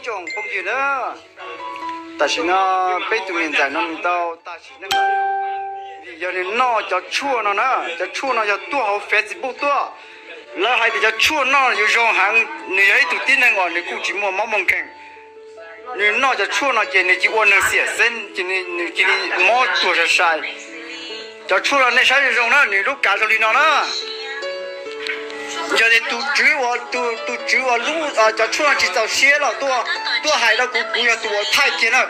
Tsoom phooj ywg na, tam sim no peb tus niam ntxawm no nws tau tag sim neej lawm, vim yog nws noj cov tshuaj no na. Cov tshuaj no yog tuaj hauv Facebook tuaj. Lawv hais tias cov tshuaj no yuav zoo heev, nws yog ib tug tib neeg uas nws kuj tsis muaj mob muaj nkeeg. Nws noj cov tshuaj no ces nws cia li ua neeg xiam xeeb, ces nws cia li mob tuag sai sai. Cov tshuaj no nej saib zoo zoo na, nws lub kav zoo li no na. Yog tias tus tswv uas, tus tswv uas lub cov tshuaj no tsis txaus siab los tuaj, tuaj hais rau kuv, kuv yog tus uas thaij kiag na.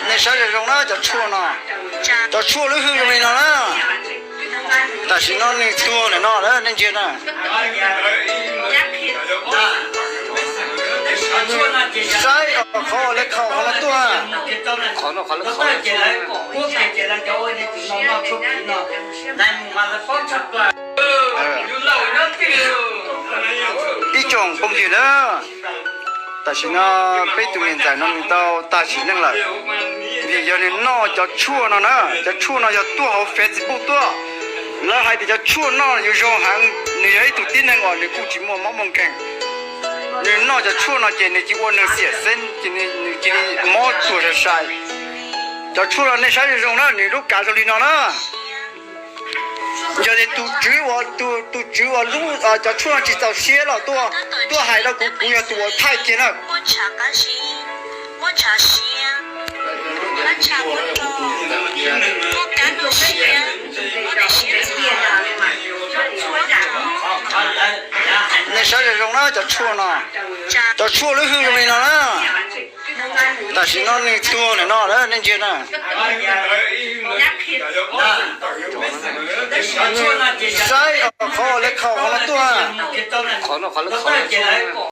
Nej saib zoo zoo na, cov tshuaj no, cov tshuaj lub hwj zoo li no na. Tam sim no nws tuag ntawm no lawm, nej ntsia na. Saib qhov uas lawv khaus qhov no tuaj. Ib tsoom phooj ywg na, tam sim no peb tus niam ntxawm no nws tau tag sim neej lawm, vim yog nws noj cov tshuaj no na. Cov tshuaj no yog tuaj hauv Facebook tuaj. Lawv hais tias cov tshuaj no yuav zoo heev, nws yog ib tug tib neeg uas nws kuj tsis muaj mob muaj nkeeg. Nws noj cov tshuaj no ces nws cia li ua neeg xiam xeeb, ces nws cia li mob tuag sai sai. Cov tshuaj no nej saib zoo zoo na, nws lub kav zoo li no na. Yog tias tus tswv uas, tus tswv uas lub cov tshuaj no tsis txaus siab los tuaj, tuaj hais rau kuv, kuv yog tus uas thaij kiag na. Nej saib zoo zoo na, cov tshuaj no, cov tshuaj lub hwj zoo li no na. Tam sim no nws tuag ntawm no lawm, nej ntsia na. Saib qhov uas lawv khaus qhov no tuaj.